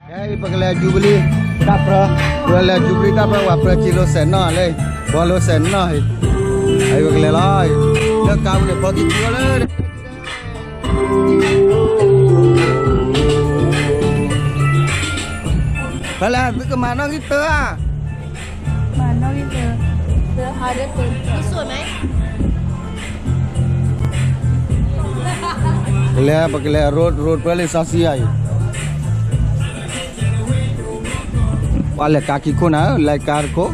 ဟဲအံၤ ပကလဲၤယူဘလံၤတၢ်ပြၢ, ပကလဲၤယူဘလံၤတၢ်ပြၢ ပှၤပြၢစ့လိာ်စဲးနီၣ်လၢ, ဘီလိာ်စဲးနီၣ်အံၤ, အံၤပကလဲၤလီၤ, လၢကါပူၤန့ၣ် ဘီကံကံဝဲလၢ ဖဲလဲၣ် သုကမၤနီၣ်ဂံၢ်တၢဧါ, မၤနီၣ်ဂံၢ်တၢ, ကလဲၤ ပကလဲၤ ရိၣ်ပြၢလံာ်စီဆှံအံၤ, ပှၤလဲၤကါခံခိၣ်နၤ, လဲၤကါတခိၣ်,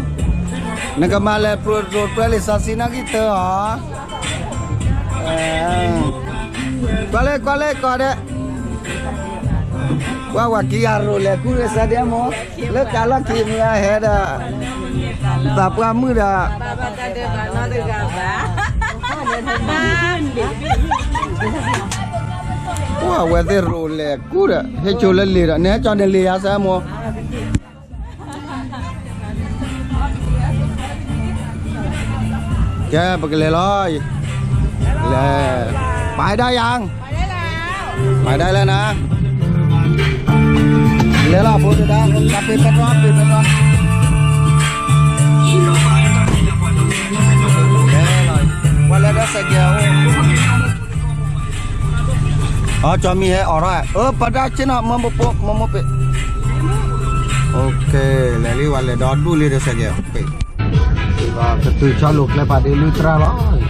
နကမၤလဲၤရိၣ်ပြၢလံာ်စီဆှံနီၣ်ဂံၢ်တၢဧါ, ကွၢ်လၢ ကွၢ်လၢကီးဒဲး ပှၤဝၤကံယၤရိၣ်လဲၤကူၣ်စဲဒဲးမိၢ်, လၢကါလီၢ်ခံမ့ၢ်ဟဲဒီး, သးပှၢ်မုၣ်ဒီး, ပှၤဝဲသ့ၣ်ရိၣ်လဲၤကူၣ်ဒီး ဟဲကၠိလၢလံာ်ဒီး နဟဲကၠီန့ၣ်လံာ်ယါစဲမိၢ် ကဲ ပကလဲၤလီၤ, လဲၤ, ไปได้ยัง, ไปได้แล้วนะ, လဲၤလီၤ ဖိတဒါ, ကပ့ၤပတြီ ပ့ၤပတြီ, လဲၤလီၤ, ပှၤလဲၤဒီးစဲးကဲး, အကၠီမံၤဟဲအီၣ်ထီၣ်, အၢ ပဒါဆ့နီၤ မၢမပိ မၢမပိ, လဲၤလံ ပှၤလဲၤဒီဒူၣ်လံဒီးစဲးကဲး, ကတုၤဆီလိာ်ကျဲဖးဒ့လုၢ်တြၢ်လီၤ.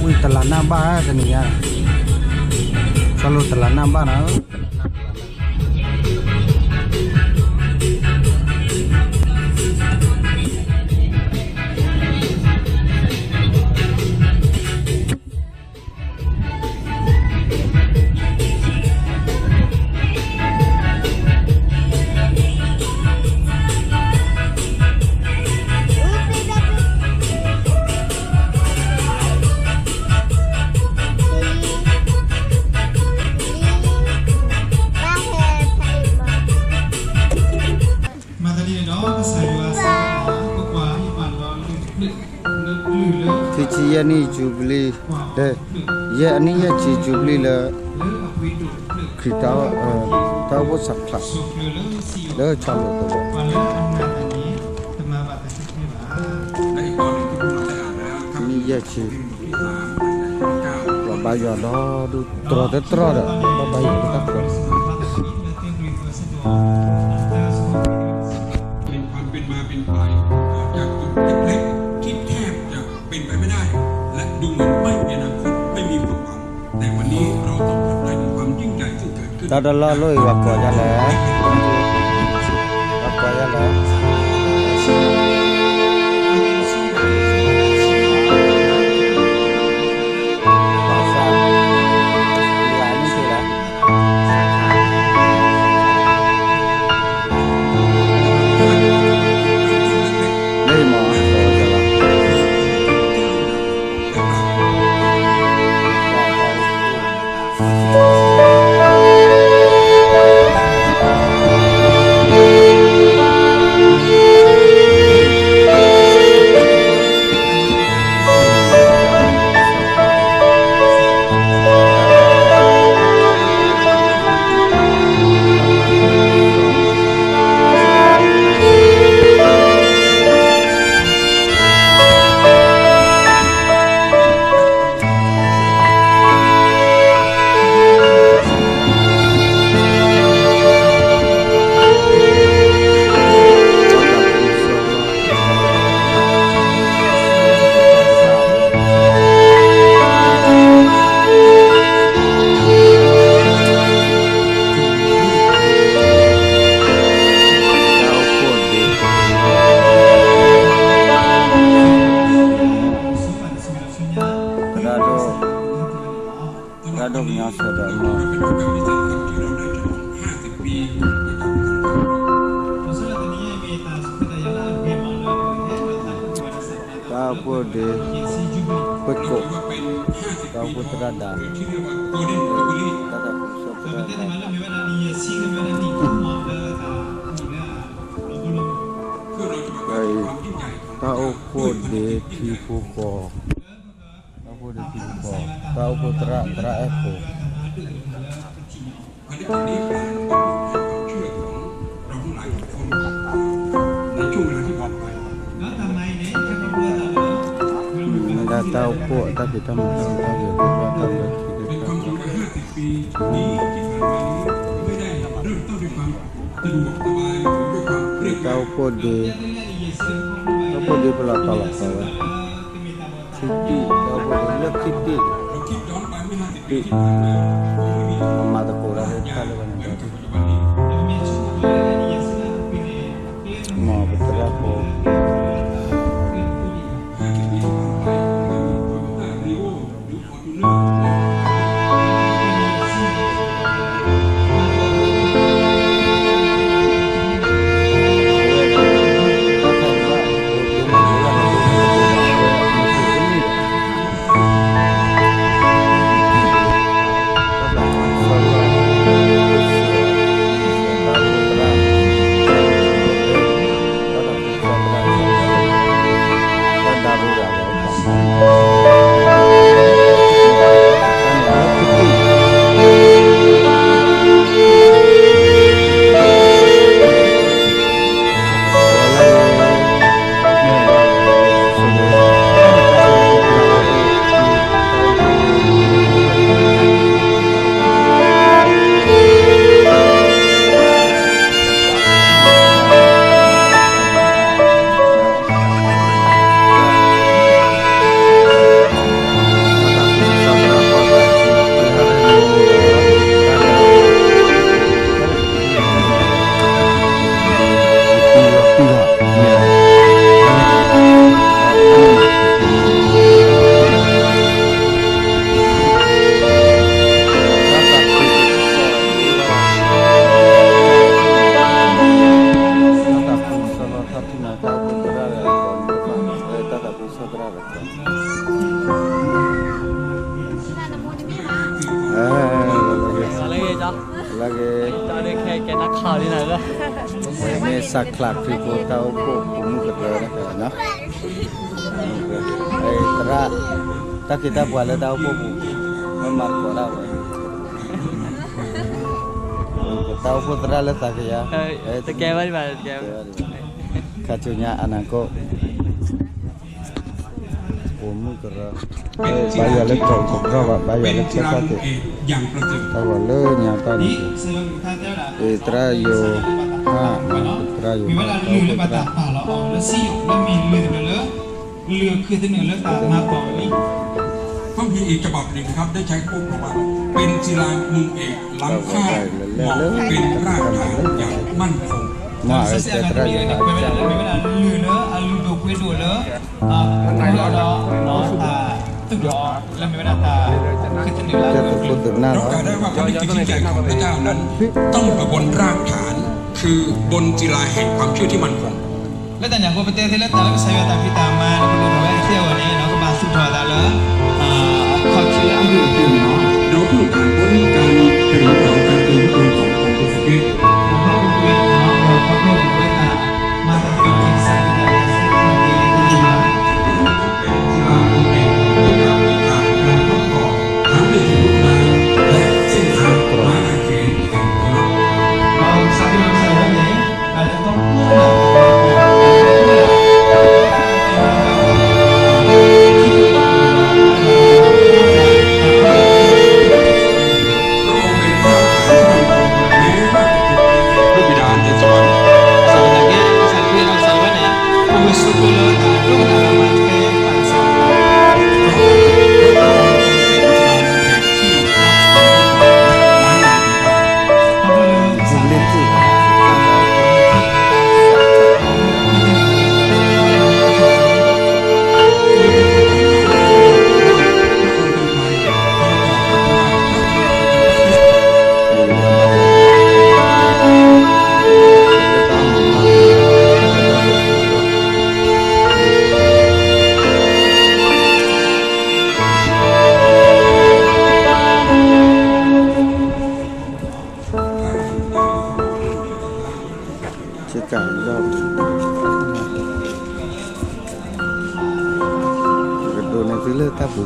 ဝံၤတလးနၢ်ဘၣ်တနံၤညါ, ဆီလိာ်တလးနၢ်ဘၣ်နၤ. မၤသးဒ်န့ၣ်ဒီး ကစၢ်ယွၤစံးဝဲဒၣ်, ပကွၢ် ယပာ်လီၤလၢတဖျၢၣ်လၢပျၢၤလၢ ထံဆံယဲၢ်နံၣ်ယူဘလံ, ယဲၢ်အနံၣ်ယဲၢ်ဆံယူဘလံလၢ ခရံာ်တၢ်, တၢ်အိၣ်ဖှိၣ်ဆၣ်ဖျါ လၢဆီလိာ်သဝီ လၢအနၢ်တန့ၣ် တမၤဘၣ်သးတသ့ဘၣ်. နံၣ်ယဲၢ်ဆံ ပှၤဘါယွၤဒီဒူၣ်တြီတတြီဒီး ဘၣ်ဘါယွၤတၢ်ပှၤ เป็นความเป็นมาเป็นไปจากจุดเล็กๆที่แทบจะเป็นไปไม่ได้และดูเหมือนไม่มีอนาคตไม่มีความหวังแต่วันนี้เราต้องกลับกลายเป็นความยิ่งใหญ่ที่เกิดขึ้น တၢ်တလီၢ်လီၢ်အံၤ ပှၤကိးယၤလဲၣ်, ပှၤကိးယၤလဲၣ်. တၢ်ဒိၣ်ကညီစဲးဒီး တၢ်အိၣ်ဖှိၣ်ဒ့ ပှ့ၤကိး တၢ်အိၣ်ဖှိၣ်သရၣ်ဒၣ်, တၢ်သးခုကစီၣ်သရၣ်ဒၣ်, တၢ်အိၣ်ဖှိၣ်ဒ့ထံဖိကီၢ်, တၢ်အိၣ်ဖှိၣ်ဒ့ထံဖိကီၢ်, တၢ်အိၣ်ဖှိၣ်သရၣ် သရၣ်အဲၣ်ခိၣ် မ့ၢ်ဒၣ်တၢ်အိၣ်ဖှိၣ်အတၢ်ဖံးတၢ်မၤ တၢ်ဖံးတၢ်မၤ တၢ်ဖံးတၢ်မၤ တၢ်ဖံးတၢ်မၤ တၢ်အိၣ်ဖှိၣ်ဒ့, တၢ်အိၣ်ဖှိၣ်ဒ့ တၢ်အိၣ်ဖှိၣ်ဒ့ပလီၢ်တီၤလီၤတီၤဝဲ ခံပံၣ်, တၢ်အိၣ်ဖှိၣ်ဒ့လၢခံပံၣ်, ခံပံၣ်, ပမၤသကိးတၢ်လၢတၢ်လၢပှၤန့ၣ် မ်ပသရၣ်ဖိ လၢဂ့ၤ, မ့ၢ်စးချးခရံာ်ဖိတၢ်အိၣ်ဖှိၣ် ပိာ်မုၣ်ကရၢတဂၤနီၤ, သရၣ်, တၢ်ခ့တၢ်ပှၤလၢတၢ်အိၣ်ဖှိၣ်ပူၤ, မ့ၢ်မၤသကိးဒၣ်ဝဲ, ပတၢ်အိၣ်ဖှိၣ်သရၣ်လၢသးကယၤ, တကဲဘၣ်ဒံးဘၣ်, တကဲဘၣ်ဒံးဘၣ်, ခါဆူညါအနၤကိၣ် ပိာ်မုၣ်ကရၢ, ဘါယွၤလၢကီၢ်ကီၢ်ဘၣ်, ဘါယွၤလၢကီၢ်ကီၢ်, တၢ်ဂီၤလၢညါတၢ်န့ၣ်, သရၣ်ယိၤဟၣ်, သရၣ်ယိၤဟၣ်, ก็มีอีกฉบับหนึ่งนะครับ ได้ใช้ควบรองว่าเป็นศิลามุงเอกล้ำค่า เหมาะเป็นรากฐานอย่างมั่นคง မ့ၢ်အဲၣ်တဲသရၣ်ယိၤဟၣ် မ့ၢ်ဝဲဒၣ်လၢ အလုၢ်ဒိၣ်ပှ့ၤဒိၣ်လၢ အ သုးဒီးတၢ်သုးခိၣ်သုးနၢ်လီၤ เรากล่าวได้ว่าพระนิพพานที่แท้จริงของพระเจ้านั้นตั้งอยู่บนรากฐาน คือบนศิลาแห่งความเชื่อที่มั่นคง လၢတၢ်န့ၣ်အဃိ ပတဲသ့လၢတၢ်လၢကစၢ်ယွၤတၢ်ဖံးတၢ်မၤန့ၣ် ပဒိၣ်ထီၣ်ဝဲတသ့အဂီၢ်န့ၣ် ကဘၣ်သူၣ်ထီၣ်အသးလၢ အခီၣ်ထံးလၢအဂ့ၢ်အကျိၤန့ၣ်လီၤ. เราพูดผ่านพ้นการเปลี่ยนแปลงการเติมเต็มขององค์พระคริสต์ ทั้งในชีวิตนั้นและเส้นทางไม้กางเขนแห่งความรัก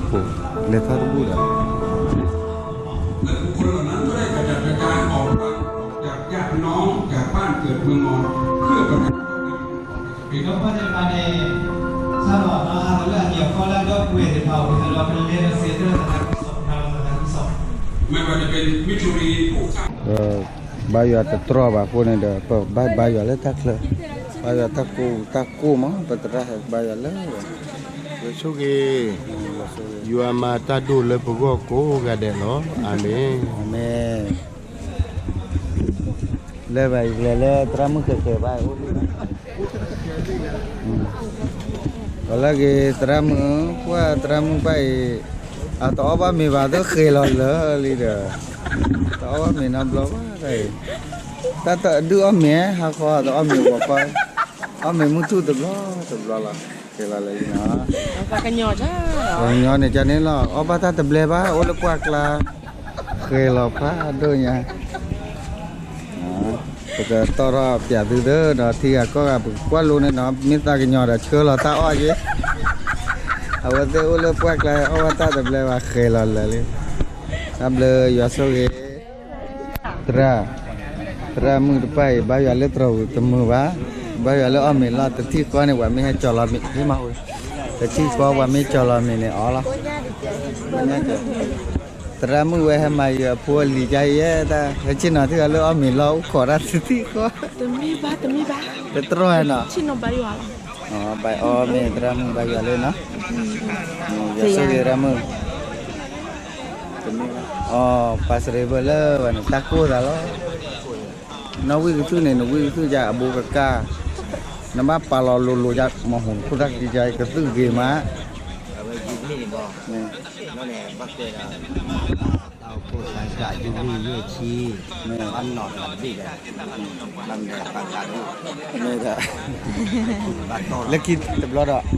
ဖိ လဲၤထီၣ်တဘူၣ်ဒီး ဘါယွၤတတြီဘၣ်အဃိန့ၣ်ဒီး ပဘါဘါယွၤလၢတၢ်ချၢ, ဘါယွၤတၢ်ကိၢ်တၢ်ကိၢ်မး ပသရၣ်ဟဲဘါယွၤလၢ ယဆိၣ်ဂ့ၤ, ယွၤမၤတၢ်ဒိၣ်လၢပဂီၢ်ကိးဂၤဒဲးလီၤ. အၤမ့ၣ်, အၤမ့ၣ်. လၢဘၣ်ယလဲၤလၢသရၣ်မုၣ်ဃဲးဃဲးဘၣ်အိၣ်လံ, ပှၤလၢဂ့ၤသရၣ်မုၣ်, ပှၤသရၣ်မုၣ်ဘၣ်အံၤ, အတအီၣ်ဘၣ်မ့ၤဘၣ် တဃဲၤလီၤလၢာ်လံဒီး, တအီၣ်ဘၣ်မ့ၤနီတဘျီဘၣ်တၢ်အံၤ, တၢ်တဒုးအီၣ်မ့ၤ ဟါခီတအီၣ်မ့ၤဂီၤခီ, အီၣ်မ့ၤမုၢ်ထူၣ်တဘျီတဘျီလီၤ, ဃဲၤလီၤလၢာ်လံနီၤ, ပှၤကညီန့ၣ် ကန့ၣ်လီၤ အီၣ်ဘၣ်တၢ်တဘျဲဘၣ် အိၣ်လၢပှၢ်ကျါ, ဃဲၤလီၤဖးဒိၣ်ညါ ပကတီၢ်ထီၣ်ပၠးသုသၢဒီး ထံဂၤကီၢ်ဂၤ ပကကွၢ်လိန့ၣ်နီၤ, မ့ၢ်သးကညီၤဒီးဆှၢလီၤတၢ်အီၣ်က့ၤ, အဝဲသ့ၣ်အိၣ်လၢပှၢ်ကျါ အီၣ်ဝဲတၢ်တဘျဲဘၣ် ဃဲၤလီၤလၢာ်လံ, တၢ်ဘျုးယွၤဆိၣ်ဂ့ၤ, သရၣ်, သရၣ်မုၣ်တဖၣ်အံၤ ဘါယွၤလၢတြီၤပူၤတမုာ်ဘၣ်, ဘါယွၤလၢအီၣ်မ့ၤလီၤ တထံၣ်ဃီန့ၣ် ပှၤမ့ၢ်ဟဲကၠီၤလီၤမ့ၤ မ့ၢ်မၤအိၣ်, တထံၣ်ဃီပှၤမ့ၢ်ကၠီၤလီၤမ့ၤန့ၣ် အီၣ်လီၤ သရၣ်မုၣ်ဝဲဟဲမၤယွၤအဖိအလံၤကါယဲၢ်တၢ် ဟဲဆ့ၣ်နီၤထံၣ်အီၤလၢအီၣ်မ့ၤလီၤ အိၣ်ခိးတၢ်တထံၣ်ဃီ, တတြီၢ်နီၤ, ဘၣ်အီၣ်မ့ၤသရၣ်မုၣ်ဘါယွၤလၢနီၤ, ယွၤဆိၣ်ဂ့ၤသရၣ်မုၣ်, အီၣ် ပှၤစရ့ဘၢလၢဝဲန့ၣ် တၢ်ကိၢ်သးလီၤ, နဝံၣ်ကသူၣ်န့ၣ် နဝံၣ်ကသူၣ်ယါအဘိကကၢ်, နဘၣ်ပာ်လီၤလိၤလိၤယါ မၤဟူးခိၣ်တၢ်ကံကါ ကသူၣ်ဂ့ၤမး တၢ်အိၣ်ဖှိၣ်စကးယူၤလံယဲၢ်ဆံ, ဘၣ်နီၣ်တဂၤတဘ့ၣ်ဒီး, ဘၣ်မနုၤပှၤကးဒိၣ်, လၢခံတဘျီဒီ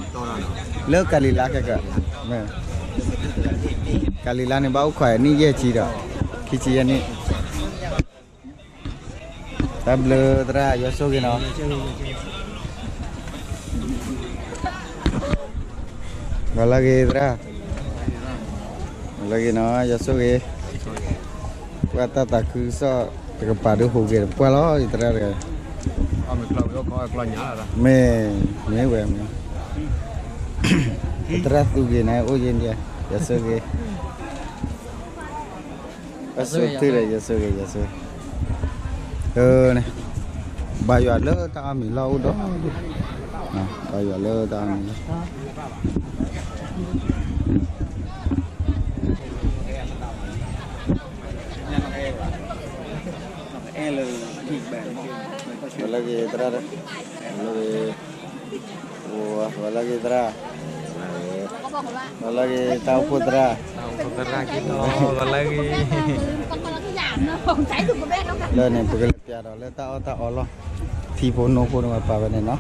း, လၢကၤလံၤလါခဲကၢ, ကၤလံၤလါန့ၣ် ဘၣ်အိၣ်ခိးနံၣ်ယဲၢ်ဆံဒီး, ခံဆံယဲၢ်နံၣ် တၢ်ဘျုးသရၣ် ယွၤဆိၣ်ဂ့ၤနီၤ, ဂီၤလၢဂ့ၤသရၣ်, ဂီၤလၢဂ့ၤနီၤ ယွၤဆိၣ်ဂ့ၤ, ပှၤတၢ်သးခုကစီၣ်တကပၤဒုးဟူးဂဲၤတပှၢ်လီၤ ယသရၣ်တဂၤ, မ့ၢ်, မ့ၢ်ဝဲမ့ၢ်, သရၣ်သူဂ့ၤန့ၣ် အိၣ်ယဲၢ်ဒံး, ယွၤဆိၣ်ဂ့ၤ ယဆိၣ်ဂ့ၤ ယဆိၣ်ဂ့ၤ, ဘါယွၤလၢတၢ်အီၣ်မ့ၤလီၢ်အိၣ်ဒီး, ဘါယွၤလၢတၢ်အီၣ်မ့ၤလီၢ်, လၢဂ့ၤသရၣ်, လၢဂ့ၤ ဝဲလၢဂ့ၤသရၣ်, ဝဲလၢဂ့ၤတၢ်အိၣ်ဖှိၣ်သရၣ်, လၢန့ၣ် ပကလဲၤပၠးဒီးလၢတၢ်အီၣ်တၢ်အီလီၢ်, ထံဖိနိဖိန့ၣ်ဝဲပာ်ဝဲန့ၣ်နီၤ,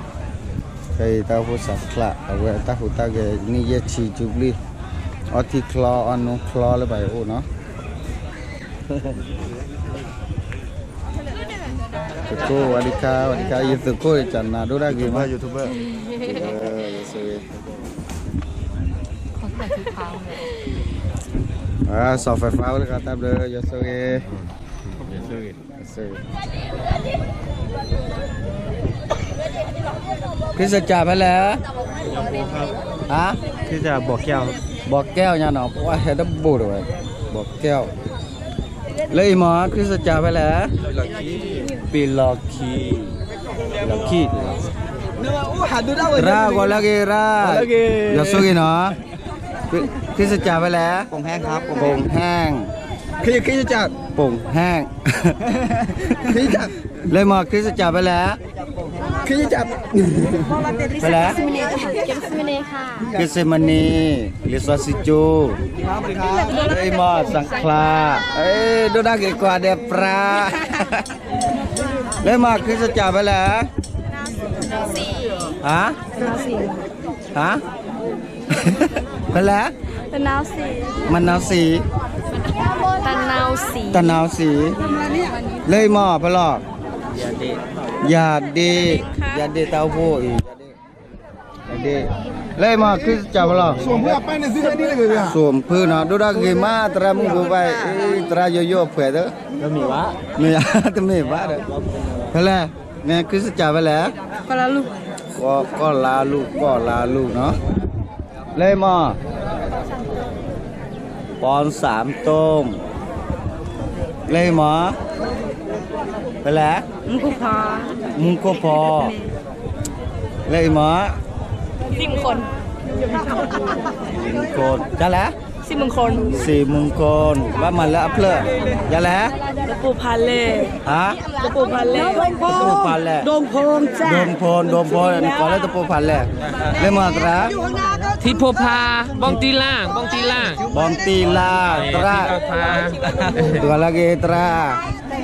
ဖဲအံၤတၢ်အိၣ်ဖှိၣ်စးတချး အဝဲတၢ်ဟူးတၢ်ဂဲၤနံၣ်ယဲၢ်ဆံ ယူဘလံၣ်, အီထံချီအီနိချီလၢပှၤအံၤအိၣ်နီၤ သုးခိၣ် ဝါဒံခါ ဝါဒံခါ ယသုးခိၣ် ယကနၣ်ဒိၣ်ဒၣ်ဂ့ၤမး, ယဆိၣ်ဂ့ၤ, စီၤဖဲဖါအိၣ်လၢဃာ်တၢ်ဘျုး ယဆိၣ်ဂ့ၤ, ခရံာ်စကၢ်ဖဲလဲၣ်, ဟါ, ဘီးကဲအီၤညါနီၤ ပှၤဟဲတဘိဒၣ်ဝဲ, ဘီးကဲအီၤ လၢအံၤမ့ၢ် ခရံာ်စကၢ်ဖဲလဲၣ်, ပ့ၤလီၤခံ, ပ့ၤလီၤခံ, သရၣ် ဂီၤလၢဂ့ၤသရၣ်, ယွၤဆိၣ်ဂ့ၤနီၤ, ခရံာ်စကၢ်ဖဲလဲၣ်, ပိာ်ဟဲၣ်, ပိာ်ဟဲၣ်, လၢအံၤမ့ၢ် ခရံာ်စကၢ်ဖဲလဲၣ်, ဖဲလဲၣ်, က့စ့မနံၤ, လံာ်စီဆှံကၠိ, လၢအံၤမ့ၢ် စၣ်ချါ, ဒိၣ်ဒၣ်ဂ့ၤကွၢ်ဒဲးပြါ, လၢအံၤမ့ၢ် ခရံာ်စကၢ်ဖဲလဲၣ်, ဟါ, ဟါ, ဖဲလဲၣ်, မနီစံ, တနီစံ, လၢအံၤမ့ၢ်ဖဲလဲၣ်, ယၤဒ့, ယၤဒ့တၢ်အိၣ်ဖှိၣ်အံၤ, ယၤဒ့ ဒ် လၢအံၤမ့ၢ် ခရံာ်စကၢ်ဖဲလဲၣ်, စိၣ်ဖုနီၤ ဒိၣ်ဒၣ်ဂ့ၤမး သရၣ်မုၣ်ဖိဘၣ်အံၤ သရၣ်ယိယိအဖှဲးသၢ, မ့ၢ် တမ့ၢ်ဘၣ်ဒီး ဖဲလဲၣ်, မ့ၢ်ခရံာ်စကၢ်ဖဲလဲၣ်, ကီၢ်လါလူၢ် ကီၢ်လါလူၢ်နီၤ, လၢအံၤမ့ၢ် ပီစၢမ်တိၢ်, လၢအံၤမ့ၢ် ဖဲလဲၣ်, မူခိၣ်ဖီ, လၢအံၤမ့ၢ် သီမုၢ်ခိၣ်, သီမုၢ်ခိၣ်, ယလဲၣ်, သီမုၢ်ခိၣ်, ဘၣ်မၤလၢအဖျၢၣ်, ယလဲၣ်, တပိၢ်ဖးလဲၢ်, ဟါ, တပိၢ်ဖးလဲၢ်, တပိၢ်ဖးလဲၢ်, ဒိၣ်ဖိ, ဒိၣ်ဖိ, ဒိၣ်ဖိ နကိးလၢတပိၢ်ဖးလဲၢ်, လၢမ့ၢ်သရၣ် ထံဖိဖး, ဘီၣ်တံၢ်လၢ်, ဘီၣ်တံၢ်လၢ်, ဘီၣ်တံၢ်လၢ်, သရၣ်, သရၣ်လၢဂ့ၤသရၣ်, သ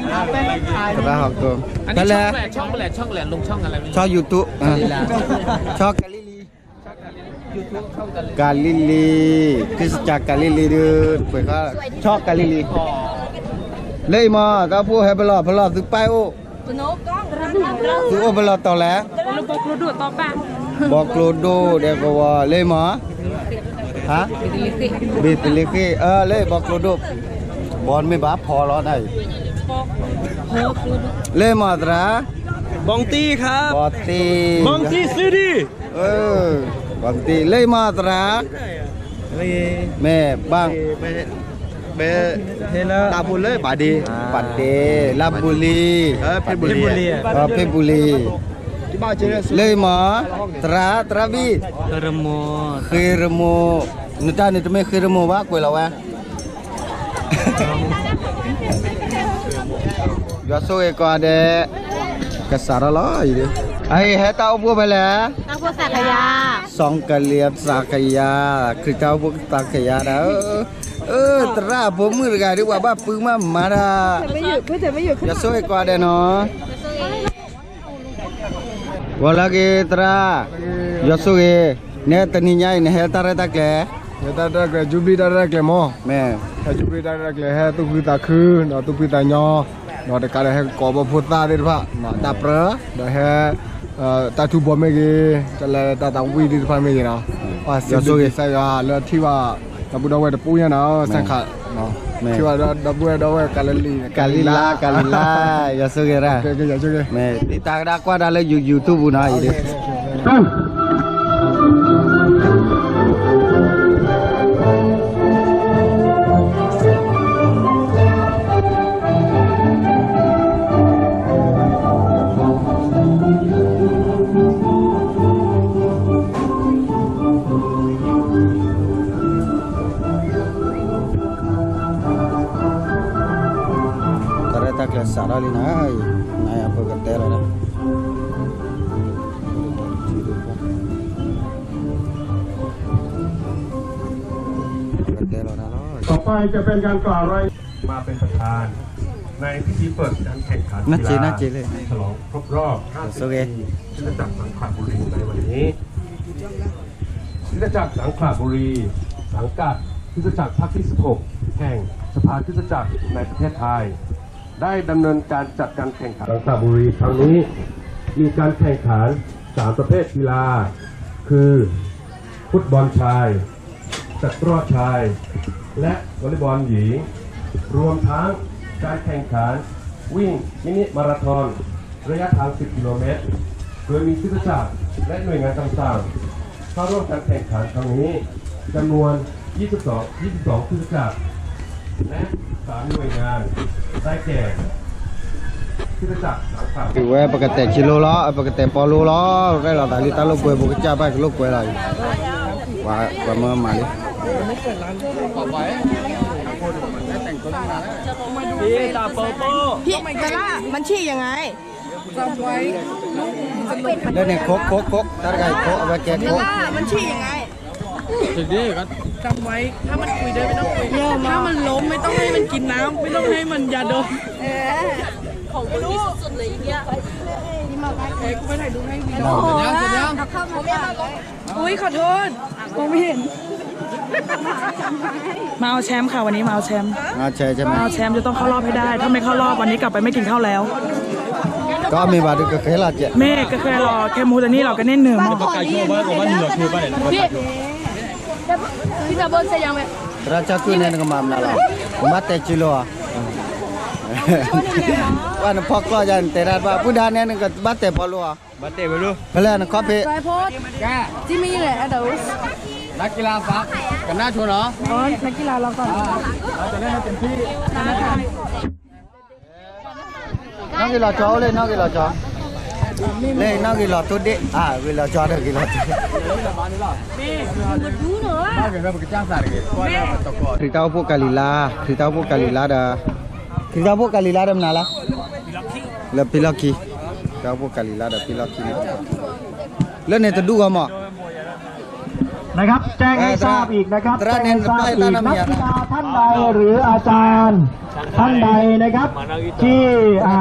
ရၣ်ဟီၣ်ကိၣ်, ဖဲလဲၣ်, ဆီ YouTube, ဆီကလံၤလံၤ, ကလံၤလံၤ, ခရံာ်စကၢ်ကလံၤလံၤဒုး, ဆီကလံၤလံၤ, လၢအံၤမ့ၢ် တၢ်အိၣ်ဖှိၣ်ဟဲဖဲလဲၣ် ဖဲလဲၣ်သုပၢ်အိၣ် သုအိၣ်ဖဲလဲၣ်တီၤလဲၣ်, ဘီကျိဒိၣ်ဒဲကဝီၤ လၢအံၤမ့ၢ်, ဟါ, ဘ့ၣ်သလ့ဃ့ၣ်, လၢအံၤဘီကျိဒိၣ်, ဘီမ့ၢ်ဘၣ်ဖီလီၤနၤအံၤ, လၢအံၤမ့ၢ်သရၣ်, ဘီၣ်တံၢ်, ဘီၣ်တံၢ်, ဘီၣ်တံၢ်, လၢအံၤမ့ၢ်သရၣ်, မ့ၢ်ဘၣ် ဘၣ်ဒ့, ဘၣ်ဒ့, လါဘူလံ, ဖ့ဘူလံ, လၢအံၤမ့ၢ်, သရၣ်, သရၣ်ဘံၣ်, ဃ့ရမိၢ်, နတၢ်န့ၣ်တမ့ၢ်ဃ့ရမိၢ်ဘၣ် ကွဲးလီၤဝဲ ယွၤဆိၣ်ဂ့ၤကိးဂၤဒဲး, ကစးထီၣ်လီၤအံၤ, အအံၤဟဲတၢ်အိၣ်ဖှိၣ်ဖဲလဲၣ်, စီၤကလံၤသးကယၤ, ခရံာ်တၢ်အိၣ်ဖှိၣ်သးကယၤဒၣ်, အၢ သရၣ်အဖိမုၣ်တဂၤဒ်ပှၤဘၣ်ပုၢ်မးမၤဒၣ်, ယွၤဆိၣ်ဂ့ၤကိးဂၤဒဲးနီၤ ဂီၤလၢအဂ့ၤသရၣ်, ယွၤဆိၣ်ဂ့ၤ, နဲတနံၤညါအံၤ နဟဲတၢ်ရဲၣ်တၢ်ကျဲၤ, ဟဲတၢ်ရဲၣ်တၢ်ကျဲၤ ယူဘလံၣ်တၢ်ရဲၣ်တၢ်ကျဲၤမး, မ့ၢ် ဟဲယူဘလံၣ်တၢ်ရဲၣ်တၢ်ကျဲၤ ဟဲသူၣ်ဖှံသးခု ဒီးသူၣ်ဖှံသးညီ, ဒီးတကးဒီးဟဲကိးဘၣ်ဖိသၣ်သ့ၣ်တဖၣ် တၢ်ပြၢ, ဒီးဟဲ တၢ်ထူဘိမ့ၢ်ဂ့ၤ, တၢ်လၢတၢ်သးဝံၣ်သ့ၣ်တဖၣ်မ့ၢ်ဂ့ၤနီၤ, ယွၤဆိၣ်ဂ့ၤ, ကစၢ်ယွၤလၢထံၣ်ဘၣ် ဒီပုၢ်ဒီဝဲၢ်တပူၤညါနီၤ စဲခး ထံၣ်ဘၣ်ဒီပုၢ်ဝဲၢ်ဒီဝဲၢ် ကၤလံၤလါ, ကၤလံၤလါ, ယွၤဆိၣ်ဂ့ၤရၣ်, မ့ၢ်တံၤတၢ်ကဒါကွၢ်တၢ်လၢ YouTube ပူၤနီၤအံၤဒ် တၢ်ရဲၣ်တၢ်ကျဲၤစးထီၣ်လံနၤ, နၤယၤပကတဲလီၤနၤ, ကတဲလီၤနၤလီၤ, มาเป็นประธานในพิธีเปิดการแข่งขันกีฬาฉลองครบรอบ ห้าสิบ ปี คริสตจักรสังขบุรีในวันนี้ คริสตจักรสังขบุรี สังกัดคริสตจักรพรรคที่ สิบหก แห่งสภาคริสตจักรในประเทศไทย ได้ดำเนินการจัดการแข่งขัน สังขบุรีครั้งนี้ มีการแข่งขัน สาม ประเภทกีฬา คือ ฟุตบอลชาย ตะกร้อชาย และวอลเลย์บอลหญิง รวมทั้งการแข่งขันวิ่งมินิมาราธอน ระยะทาง สิบ กิโลเมตร โดยมีคริสตจักรและหน่วยงานต่างๆ เข้าร่วมการแข่งขันครั้งนี้ จำนวน ยี่สิบสอง ยี่สิบสอง คริสตจักร และ สาม หน่วยงาน ได้แก่ คริสตจักรสังขบุรี ဝဲပကတဲာ်ခီလိလီၤ, ပကတဲာ်ပီလိလီၤ, ရဲၣ်လီၤသးလံတၢ်လိာ်ကွဲ ပကစၢ်ဘၣ်ကလိာ်ကွဲလီၤ, ပှၤမၤမၤလံ พี่ เบลล่า มันฉี่ยังไง လၢန့ၣ် โค้ก โค้ก โค้ก တၢ်တဂၤအံၤ โค้ก အဝဲကဲ โค้ก เบลล่า มันฉี่ยังไง จำไว้ ถ้ามันคุยได้ไม่ต้องคุย ถ้ามันล้มไม่ต้องให้มันกินน้ำ ไม่ต้องให้มันยาดม เออ ของคนที่สุดๆเลยเนี่ย เอ๊ะ กูไปถ่ายรูปให้วี โอ้โห เอาเข้ามาก่อน อุ๊ย ขอโทษ มองไม่เห็น มาเอาแชมป์ค่ะ วันนี้มาเอาแชมป์ มาเอาแชมป์ใช่ไหม มาเอาแชมป์ จะต้องเข้ารอบให้ได้ ถ้าไม่เข้ารอบ วันนี้กลับไปไม่กินข้าวแล้ว ဒီးမ့ၢ်ဘၣ်ဒုးကဃဲလီၤကဲ, မ့ၢ်ကဃဲလီၤ ကဲမူတန့ၢ်လီၤ ကန့ၢ်နုာ်မး, သရၣ်ကၠီကုၢ်န့ၣ် နကမၤမနုၤလီၤ, နဘၣ်တဲစုလိၤဧါ, ပှၤနဖီကျီၢ်ယါ နတဲဒၣ်တဘၣ် ပုၢ်ဒါနဲ နကဘၣ်တဲဖီလိၤဧါ, ဖဲလဲၣ်နခီၣ်ဖံး, ကနၣ်ထိနီၤ, နီၣ်ဂ့ၤလီၤကၠီအိၣ်လၢနီၣ်ဂ့ၤလီၤကၠီ, လၢနီၣ်ဂ့ၤလီၤထိၣ်ဒ့ၣ်, အၢ ဂ့ၤလီၤကၠီဒီးဂ့ၤလီၤထိၣ်ဒ့ၣ်, ခရံာ်တၢ်အိၣ်ဖှိၣ်ကၤလံၤလါ, ခရံာ်တၢ်အိၣ်ဖှိၣ်ကၤလံၤလါဒီး, ခရံာ်တၢ်အိၣ်ဖှိၣ်ကၤလံၤလါဒီးမနုၤလၢ်, လၢပံလီၢ်ခံ, ခရံာ်တၢ်အိၣ်ဖှိၣ်ကၤလံၤလါဒီးပံလီၢ်ခံန့ၣ်, လၢန့ၣ်တဒူၣ်ဂီၢ်မး นะครับ แจ้งให้ทราบอีกนะครับ แจ้งให้ทราบอีก นักกีฬาท่านใดหรืออาจารย์ท่านใดนะครับ ที่อ่า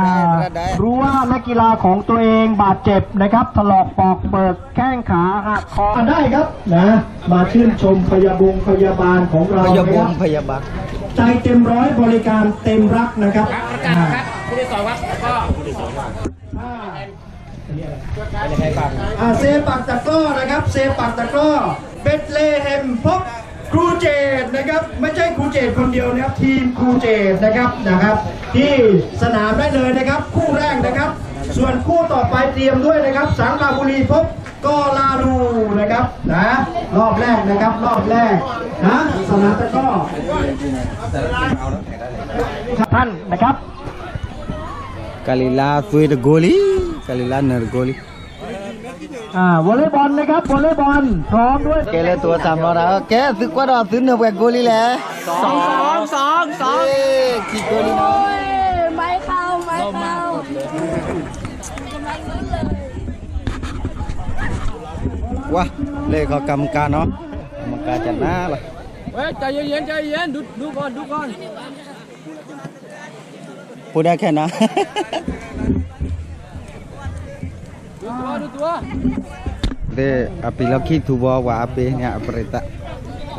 รู้ว่านักกีฬาของตัวเองบาดเจ็บนะครับ ถลอกปอกเปิกแข้งขาหักคอได้ครับนะ มาชื่นชมพยาบงพยาบาลของเรานะครับ พยาบงพยาบาล ใจเต็มร้อยบริการเต็มรักนะครับ อ่า อ่า เซปักตะกร้อนะครับ เซปักตะกร้อ เบธเลเฮมพบครูเจดนะครับ ไม่ใช่ครูเจดคนเดียวนะครับ ทีมครูเจดนะครับ นะครับ ที่สนามได้เลยนะครับ คู่แรกนะครับ ส่วนคู่ต่อไปเตรียมด้วยนะครับ สังขบุรีพบกอลาลูนะครับ นะ รอบแรกนะครับ รอบแรกนะ สนามตะกร้อ ท่านนะครับ ကၤလံၤလါသွံၣ်တကိးလံ, ကၤလံၤလါနၢၤတကိးလံ. อ่า วอลเลย์บอลนะครับ วอลเลย์บอล พร้อมด้วย ကဲလၢသုဝဲသးမီတၢ်, ကဲသုကွၢ်ဒီးသုနၢၤပှဲၤကိးလံလဲၣ်, သွံၣ်, သွံၣ်, သွံၣ်, သွံၣ်, မ့ၢ်ခိၣ်, မ့ၢ်ခိၣ်, ဝါ, လၢခီကၤမကၤနီၤ, ကၤမကၤကနၤလီၤ, ဝဲ, ใจเย็น ใจเย็น ดู ดูก่อน ดูก่อน พูดได้แค่นั้น ดูตัว ดูตัว ဒီး အပံၤလီၢ်ခံထူဘီ ပှၤအပ့ၤန့ၣ် အပရံးသး,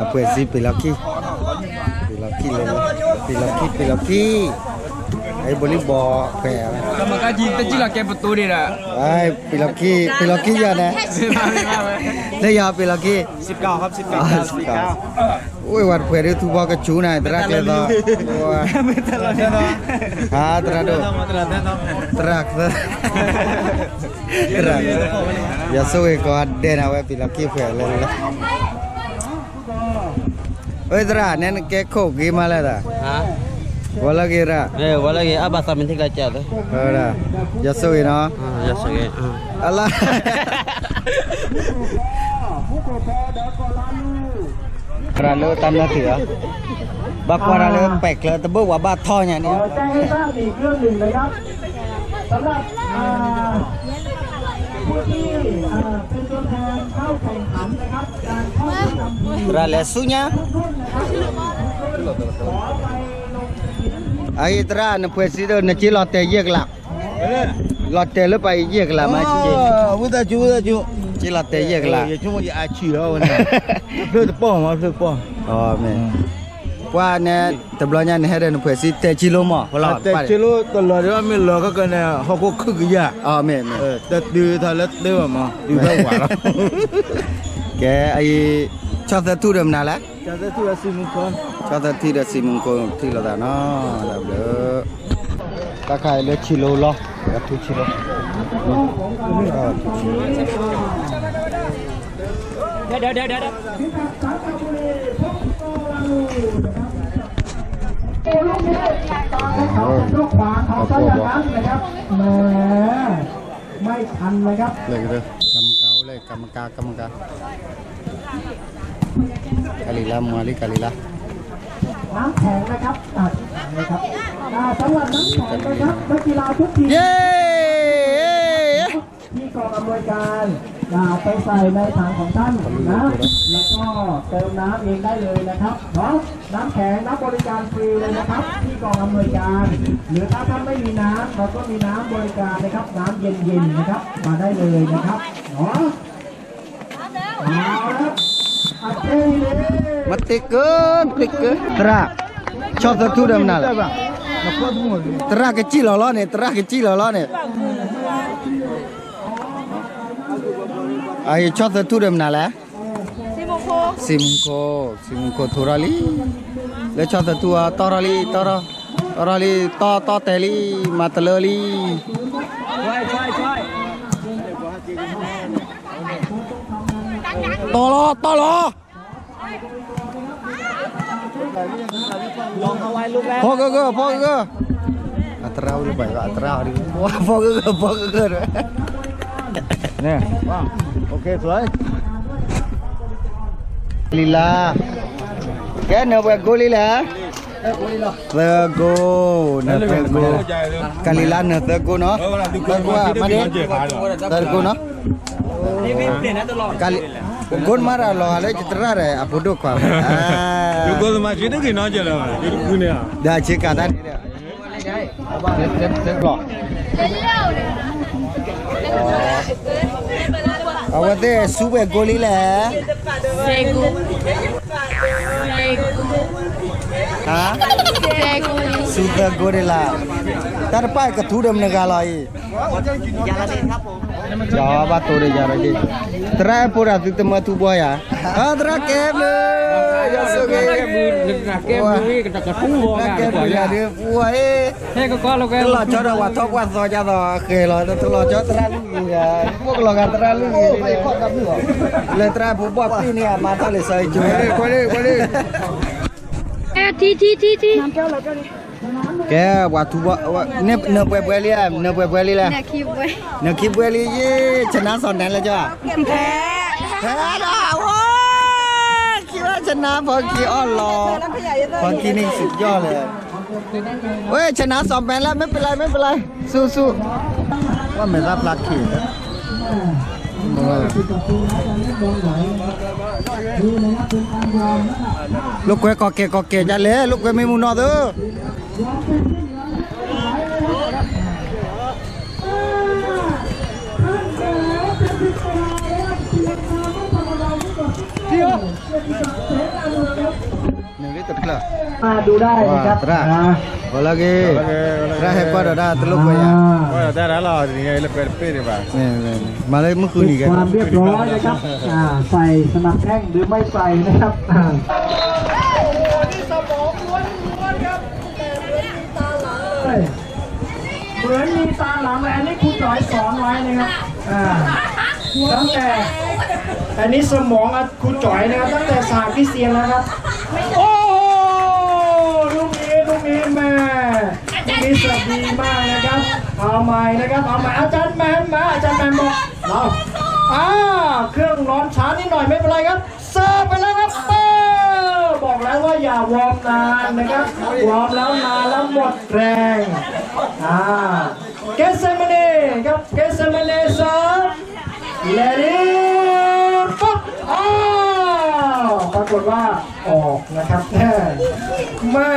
အဖှဲးစံပံၤလီၢ်ခံ, ပံၤလီၢ်ခံလဲၣ်, ပံၤလီၢ်ခံ, ပံၤလီၢ်ခံ, အအံၤဘိလံဘီဖဲ, ကမကါကံ တကံလီၤကဲပတိၤဒံးဒီး, ပံၤလီၢ်ခံ, ပံၤလီၢ်ခံယၤန့ၣ်, လၢယၤပံၤလီၢ်ခံ, စံးကီး, အိၣ်ဝဲတဖှဲးဒုးထူဘီကဆူၣ်န့ၣ် သရၣ်ကျဲသီ, ဟါ သရၣ်ဒိၣ်, သရၣ်, သရၣ်, ယဆိၣ်ဂ့ၤကီးဒဲးန့ၣ် အဝဲပံၤလီၢ်ခံဖှဲးလၢလၢ, အၢ သရၣ် နဲနကဲခိၣ်ဂ့ၤမးလဲၣ်သး, ဝဲလၢဂ့ၤရၣ်, ဝဲလၢဂ့ၤ အဘၣ်သးမ့ၢ်ထံကျါကၢ်သၢ, ယဆိၣ်ဂ့ၤနီၤ, အလါ သရၣ်လၢတၢ်မၢထံၣ်ဧါ, ဘၣ်ကွၢ်တၢ်လၢပဲာ်ကျၢၤတဘိဝဲဘၣ်ထီၣ်ညါန့ၣ်, สำหรับ อ่า ผู้ที่ อ่า เป็นตัวแทนเข้าแข่งขันนะครับ การท่องประจำทีม သရၣ်လဲၤဆူညါ, အအံၤသရၣ် နဖှဲးစံဒီး နက့လီၤတဲာ်ယဲၢ်ကလး, လီၤတဲာ်လၢပှၤအံၤယဲၢ်ကလးမး, ဝံသးစူၤ ဝံသးစူၤ, က့လီၤတဲာ်ယဲၢ်ကလး, ဖျၢၣ်တပီၢ်မး ဖျၢၣ်တပီၢ်, မ့ၢ် ပှၤန့ၣ် တဘျီညါန့ၣ် ဟဲဒီးနဖှဲးစံ တဲာ်က့လိမး, တဲာ်က့လိတလီၤဒီး မ့ၢ်လီၤကကန့ၣ် ဟီၣ်ခိၣ်ခုၣ်ကယၤ, မ့ၢ် တတုၤထီၣ်လၢတၢ်ဘၣ်မး တုၤထီၣ်ဝးလီၤ, ကဲ အအံၤ ဆီၣ်သၢထူၣ်ဒီးမနုၤလဲၣ်, ဆီၣ်သၢထူၣ်ဒီးစံမူခိၣ်, ဆီၣ်သၢထူၣ်ဒီးစံမူခိၣ် ထံၣ်လိာ်သးနီၤ, ဒီးဘျၢ တၢ်ခါအံၤလၢဆံလိၤလီၤ, ထူၣ်ဆံလိၤ, ลูกขวางของเขาอย่างนั้นนะครับ แหม ไม่ทันนะครับ กรรมการเลย กรรมการ กรรมการ กาลีลา มาลิกาลีลา น้ำแข็งนะครับ อ่ะ นะครับ อ่า สำหรับน้ำแข็งนะครับ นักกีฬาทุกทีม เย้ ที่กองอำนวยการ อ่า ไปใส่ในถังของท่านนะ แล้วก็เติมน้ำเองได้เลยนะครับ เนาะ น้ำแข็งรับบริการฟรีเลยนะครับ ที่กองอำนวยการ หรือถ้าท่านไม่มีน้ำ เราก็มีน้ำบริการนะครับ น้ำเย็นๆนะครับ มาได้เลยนะครับ เนาะ မ့ၢ်တ့ၢ်ကၢၢ် တ့ၢ်ကၢၢ် သရၣ် ဆီၣ်သၢထူၣ်ဒီးမနုၤလဲၣ်, သရၣ်ကစံၣ်လီၤလီၤန့ၣ် သရၣ်ကစံၣ်လီၤလီၤန့ၣ်, အအံၤဆီၣ်သၢထူၣ်ဒီးမနုၤလဲၣ်, စံမူခိၣ်, စံမူခိၣ်ထိထီၣ်လံ, လၢဆီၣ်သၢထူၣ်အတီၢ်ထီၣ်လံ, တီၢ်ထီၣ်, တီၢ်ထီၣ်လံ, တီၢ်တီၢ်တဲာ်လံ, မၤတလၢလံ, တီၢ်လီၤ, တီၢ်လီၤ. ဖီကဂၢၢ်, ဖီကဂၢၢ်, အတရၣ်အိၣ်လၢပှၤ, အတရၣ်, ဖီကဂၢၢ်, ဖီကဂၢၢ်ဒီး, လံလၢ, ကဲနၢၤပှဲၤကိလံလဲၣ်, သၢကိ, နၢၤသၢကိ, ကလံလၢနၢၤသၢကိနီၤ, သၢကိမးဒ့, သၢကိနီၤ, ကိမးရၤလီၤဂာ်လၢယတရၣ်ဒီး အဖိဒိၣ်ခွါ, ဒီးဆ့ကၤတၢ်န့ၣ်ဒီး အဝဲသ့ၣ်စူးပှဲၤကိလံလဲၣ်, ဟါ, စူးသၢကိဒ်လဲၣ်, တၢ်တပၣ်ကထူဒီးမနုၤဂၤလီၤအံၤ ယဘၣ်တိၢ်ဒီးယၤဒီး, သရၣ်ဖိတၢ်သုတမၢထူဘီယၤ, သရၣ်ကဲဘျုး, ယဆိၣ်ဂ့ၤ, သရၣ်ကဲဘျုးယၤဒုး, ပှၤအ့ၣ်, တလီၤဆီဒီးပှၤထီၣ်ပှၢ်သီဒ်သိး ဃဲၤလီၤ, တလီၤဆီသရၣ်လုၢ်ဂ့ၤ, ဖိကလီၤဂာ်သရၣ်လုၢ်ဂ့ၤ, လၢသရၣ်ဖိဘီၣ်ပ့ၢ်န့ၣ် အမၤထီၣ်လံာ်စီဆှံကၠိ, ထံထံထံထံ ကဲ, ပှၤထူဘီ, နၢၤပှဲၤပှဲၤလံ, နၢၤပှဲၤပှဲၤလံလဲၣ်, နၢၤခံပှဲၤလံယ့, ဆနါစီၤနါလဲၣ်ကၠီ, ဖဲဒၣ်ဝဲ, ခံဝဲဆနါဖီခံအီၣ်လီၤ, ဖီခံန့ၣ်စံးကၠီလဲၣ်, ဝဲဆနါစီၤမဲလၢ မ့ၢ်ပလၢ မ့ၢ်ပလၢ, ဆူၣ်ဆူၣ်, ဝဲမဲာ်သၣ်ဖျါခံ လိာ်ကွဲကီၢ်ကဲၣ်ကီၢ်ကဲၣ်ဒ်လဲၣ်, လိာ်ကွဲမ့ၢ်မူနီၢ်သၢ, နတဖျၢၣ်, သရၣ်, ဝဲလၢဂ့ၤ, သရၣ်ဟဲကွၢ်ဒီးဒၣ်တလိာ်ကွဲယၤ, မၤလၢမုၢ်ဃုနံၤဂ့ၤ, ใส่สนับแข้งหรือไม่ใส่นะครับ เหมือนมีตาหลังเลย อันนี้ครูจ๋อยสอนไว้นะครับ อ่า ตั้งแต่ อันนี้สมองอ่ะ ครูจ๋อยนะครับ ตั้งแต่สหคริสเตียนแล้วครับ โอ้โห ลูกนี้ ลูกนี้แม่ ลูกนี้เสิร์ฟดีมากนะครับ เอาใหม่นะครับ เอาใหม่ อาจารย์แมมมา อาจารย์แมมบอก เอา อ่า เครื่องร้อนช้านิดหน่อย ไม่เป็นไรครับ เสิร์ฟไปแล้วครับ เออ บอกแล้วว่าอย่าวอร์มนานนะครับ วอร์มแล้วนานแล้วหมดแรง อ่า เกตเซมาเน่ครับ เกตเซมาเน่เสิร์ฟ และนี่ ปั๊บ อ้าว ปรากฏว่าออกนะครับ แม่ แม่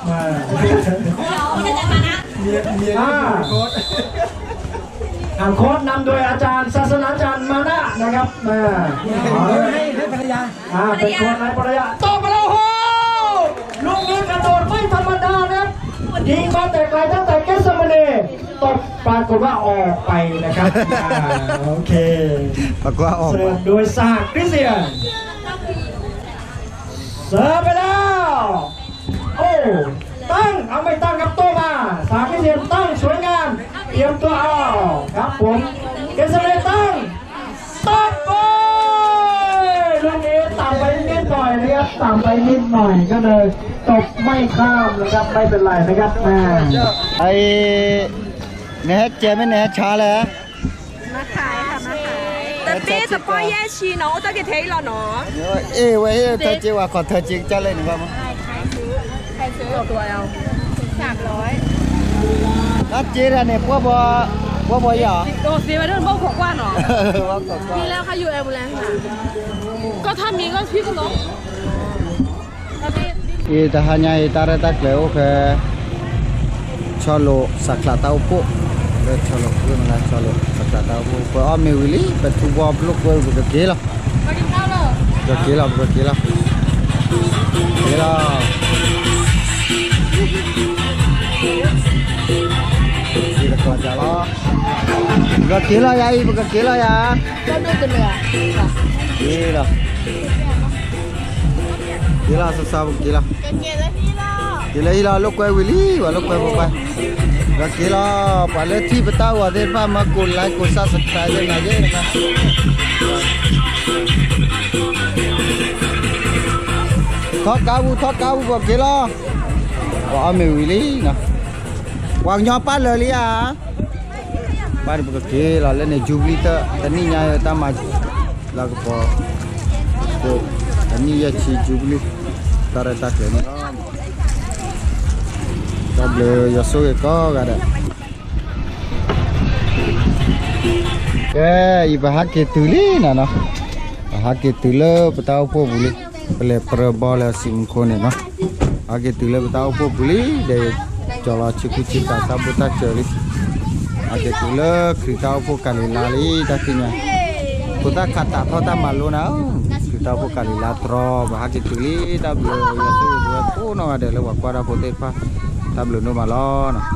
แม่ อ่า อ่า โค้ชนำโดยอาจารย์ศาสนาจารย์มานะนะครับ อ่า ให้ ให้ภรรยา อ่า เป็นโค้ชให้ภรรยา ตบไปแล้ว โอ้โห ลูกนี้กระโดดไม่ธรรมดานะครับ ยิงมาแต่ไกลตั้งแต่เกตเซมาเน่ ตบปรากฏว่าออกไปนะครับ อ่า โอเค ปรากฏว่าออกไป เสิร์ฟโดยสหคริสเตียน เสิร์ฟไปแล้ว โอ้ ตั้ง เอาไม่ตั้งครับ โต้มา สหคริสเตียนตั้งสวยงาม เตรียมตัว เอา ครับผม เกตเซมาเน่ตั้ง ตบไป ลูกนี้ต่ำไปนิดหน่อยนะครับ ต่ำไปนิดหน่อยก็เลยตบไม่ข้ามนะครับ ไม่เป็นไรนะครับ อ่า ไอ้ နဟဲကဲမ့ၢ်နဟဲဆါလဲၣ် มาขายค่ะ มาขาย แต่เป้สปอยแย่ชีน้อง โอ้เจ้าเกเทอีหลอเนาะ เอ้ย เว้ย เธอเจ๊ว่าขอเธอเจ๊จ้าเลยหนึ่งว่ามั้ง ใครซื้อ ใครซื้อตัวเอา สามร้อย ถ้าเจ๊ละเนี่ย พวกบอ พวกบอหยอ โอ้ เสียไปด้วย พวกขวัญเนาะ ว่าขวัญ มีแล้วค่ะ อยู่แอมบูเลนซ์ค่ะ ก็ถ้ามีก็พี่ก็ลบ အံၤတဟါညါအံၤ တၢ်ရဲၣ်တၢ်ကျဲၤအိၣ်ဖဲ ဆီလိာ်စးချးတၢ်အိၣ်ဖှိၣ်, ဖဲဆီလိာ် ဖဲဆီလိာ်စးချးတၢ်အိၣ်ဖှိၣ် ပှၤအီၣ်မ့ၤဝံၤလံ ပထူဘီပလိာ်ကွဲ ပကက့ၤလီၤ, ပကက့ၤလီၤ ပကက့ၤလီၤ, က့ၤလီၤ, က့ၤလီၤ, ပကက့ၤလီၤယၤအံၤ ပကက့ၤလီၤယၤ, က့ၤလီၤ, က့ၤလီၤ စစ ပကက့ၤလီၤ, က့ၤလၢဟံၣ်လီၤ လိာ်ကွဲဝံၤလံ ပှၤလိာ်ကွဲဖိပၢ်, ပကက့ၤလီၤ, ပှၤလၢထံၣ်ပတၢ်ဂီၤသ့ၣ်တဖၣ် မၢကိး like ကိး subscribe သ့ၣ်နၤယဲၢ် ထီၣ်ကါပူၤ ထီၣ်ကါပူၤ ပကက့ၤလီၤ, ပှၤအီၣ်မ့ၤဝံၤလံနီၤ, ပှၤကညီပၢ်လၢာ်လံဧါ, ပၢ်ဒီးပကက့ၤလီၤလၢန့ၣ် ယူဘလံၤတနံၣ်ညါတၢ်မၤ လၢကပီၤ, တနံၣ်ယဲၢ်ဆံ ယူဘလံၤ, တၢ်ရဲၣ်တၢ်ကျဲၤန့ၣ်လီၤ, တၢ်ဘျုးယွၤဆိၣ်ဂ့ၤကိးဂၤဒဲး ကဲ အံၤပဟးက့ၤတုၤလံနီၤနီၤ, ပဟးက့ၤတုၤလၢပတၢ်အိၣ်ဖှိၣ်ပူၤလံ, ပလဲၤပြၢဘီလၢစံမူခိၣ်န့ၣ်နီၤ, ဟးက့ၤတုၤလၢပတၢ်အိၣ်ဖှိၣ်ပူၤလံ, ဒီးကၠီၤလီၤဆံးကူဆံးကၤတၢ်ဘိၣ်တၢ်စၢၤလံ, ဟးက့ၤတုၤလၢခရံာ်တၢ်အိၣ်ဖှိၣ်ကၤလံၤလါလံ တၢ်သ့ၣ်ညါ, ဖိသၣ်ခးတးထီၣ်တၢ်မၤလိနၤ, ခရံာ်တၢ်အိၣ်ဖှိၣ်ကၤလံၤလါတြီ ပဟးက့ၤတုၤလံ, တၢ်ဘျုးယွၤဆိၣ်ဂ့ၤပဝဲကိးနီၢ်ဂၤဒဲးလၢပှၤကွၢ်တၢ်ဖိသ့ၣ်တဖၣ်, တၢ်ဘျုးဒိၣ်မးလီၤ.